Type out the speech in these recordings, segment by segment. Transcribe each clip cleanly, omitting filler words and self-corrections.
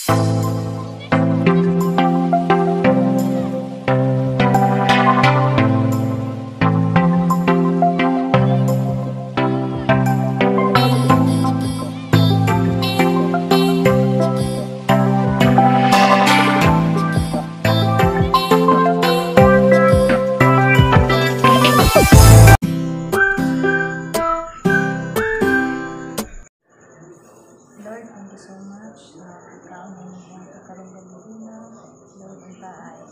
Lord, thank you so much sa pagkaon ninyo ang karong gabi na. Lord, unta ay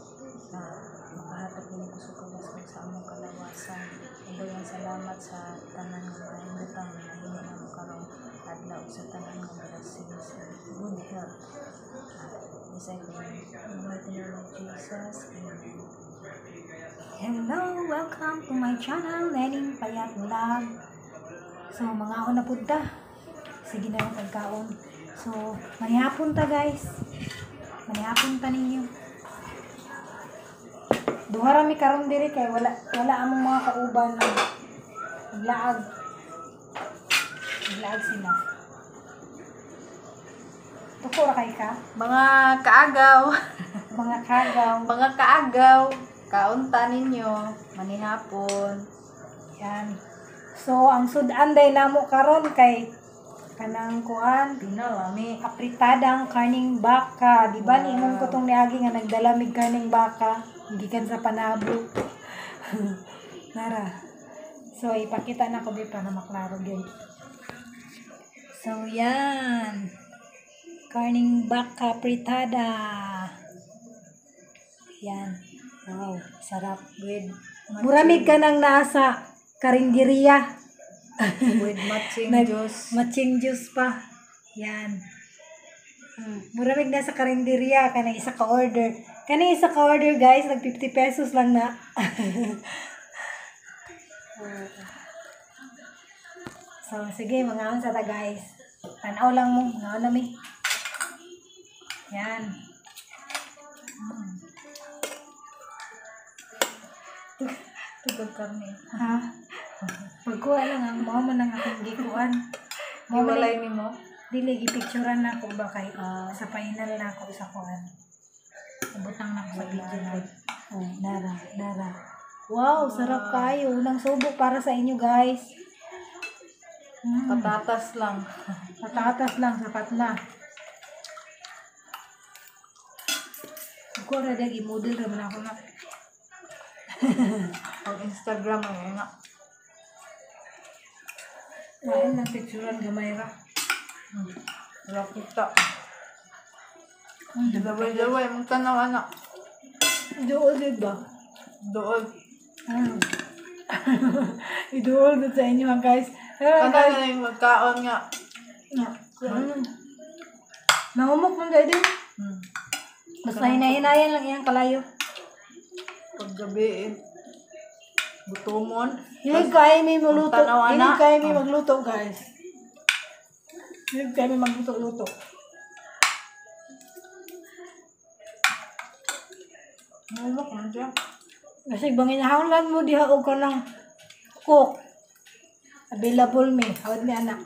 makahatag ninyo kusog kag sa among kalawasan. Ug daghang salamat sa tanan nga maayong butang nga nahimo namo karong adlaw ug sa tanan nga blessings and good health. This I pray in the mighty name of Jesus. Amen. Hello! Welcome to my channel, Nening Payat Vlog. So, mga na punta. Sige na ang pagkaon. So, manihapon ta, guys. Manihapon ta ninyo. Duha ra mi karon diri kay wala wala among mga kauban naglaag. Naglaag sila. Tuko ra kay ka? Mga kaagaw. Mga kaagaw. Mga kaagaw. Kaunta ninyo. Manihapon. Yan. So, ang sudan day namo karon kay kanang kuan, Pinalami. Apritadang karning baka. Di ba Wow. Niingon ko tong niagi nga nagdala mig karning baka gikan sa Panabo. Nara. So ipakita na ko bi para maklaro gyud. So yan. Karning baka apritada. Yan. Wow, sarap. With Muramig ka nang nasa karinderya. With matching juice. Matching juice pa. Yan. Muramig na sa karinderya kanang isa ka order. Kanang isa ka order, guys, nag 50 pesos lang na. So sige, mangaon sa ta, guys. Tanaw lang mo, mangaon na mi. Yan. Tugag karne. Ha? Pagkuha lang ang mao man ang akong gikuan. Mao man Iwalay nimo. Dili, gipicturan na ako ba kay sa final na ako sa kuan. Ibutang na ako sa video na. Oh, nara, nara. Wow, sarap kayo. Unang subo para sa inyo, guys. Patatas lang. Patatas lang, sapat na. Ako ra dag i-model ra man ako na. Ang Instagram ay nga. Lain lang picturean gamay ra. Wala kita. Laway-laway mong tanaw anak. Dool gid ba? Dool. Iduol gud sa inyo, ha, guys. Pero Kana guys, na yung magkaon nga. Nahumok man dahil din. Basta hinahinayan lang iyang kalayo. Paggabi eh. Gutomon. Hilig kayo may magluto. Tanaw, Hilig anak. kayo may magluto, guys. Hilig kayo may magluto-luto. Nahumok man siya. Kasi banginahanglan mo diha og kanang cook. Available mi. Hawad mi anak.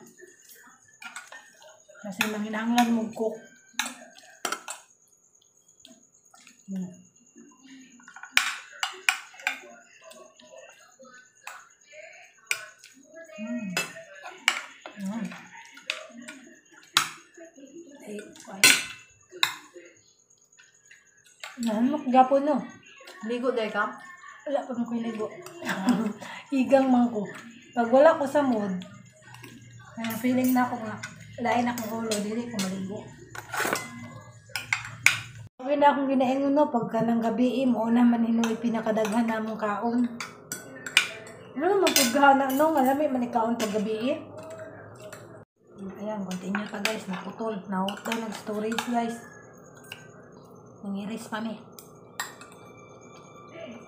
Kasi manginahanglan mo cook. Ay, ay. Nahanok gapon no. Ligo day ka? Wala pa mo ko'y ligo. Igang man ko. Pag wala ko sa mood, kaya feeling na ako nga, lain akong ulo, dili ko maligo. Okay na akong ginaingon no, pagka ng gabi, mo na man hinuoy pinakadaghan na mong kaon. Ano magpugana no, nga lami man ikaon pag gabi. Ayan, continue ta, guys, naputol. Naut daw nag-storage, guys. Nangiris pa mi.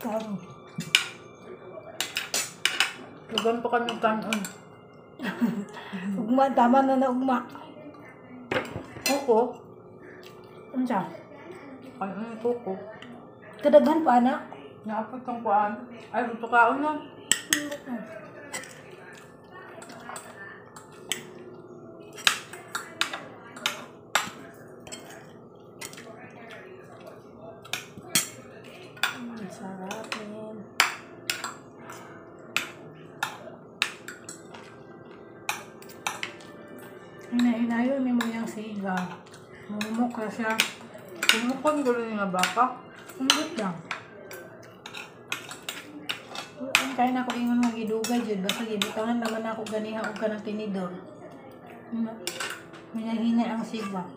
Kaon. Dugan pa kami kanon. Ugma, tama na na ugma. Kuko. Unsa? Ay, kuko. Kadaghan pa ana. Naapot kang kuan. Ay, gusto kaon na. Ga. Mumuk na siya. Kumukon ko rin nga baka. Umbot lang. Ang kaya na ako ingon nga gidugay jud basta gibutangan naman ako ganiha og kanang tinidor. Minahina ang sigwa.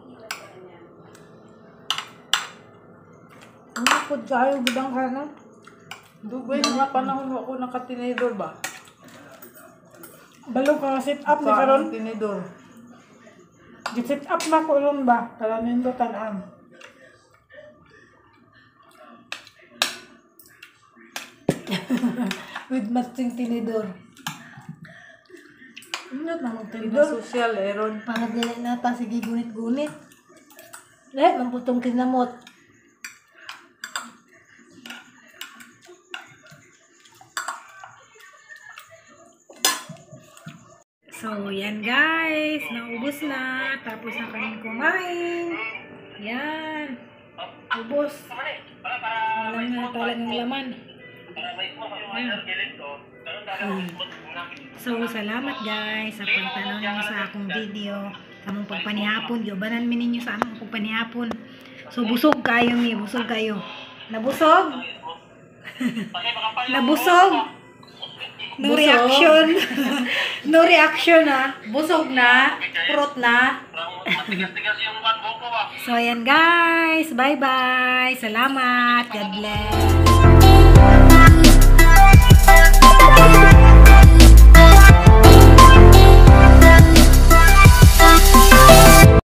Ano po tayo gudang ka na? Dugay nga panahon ako nakatinidor ba? Balo ka sit up ni karon. Karon tinidor. Gi-sit up na ko ron ba? Para nindot tan-am. With matching tinidor. Nindot na magtinidor. Pinasocial eron. Para dili na ta sige gunit-gunit. Lahat man putong kinamot. So, yan guys. Naubos na. Tapos na kami kumain. Yan. Ubos. Wala na talagang laman. Yan. So, salamat guys sa pagtanaw ninyo sa akong video. Sa among pagpanihapon. Giubanan mi ninyo sa among pagpanihapon. So, busog kayo mi. Busog kayo. Nabusog? Nabusog? No Busog. reaction. No reaction ah. Busog na, purot na. So, ayan guys. Bye-bye. Salamat. God bless.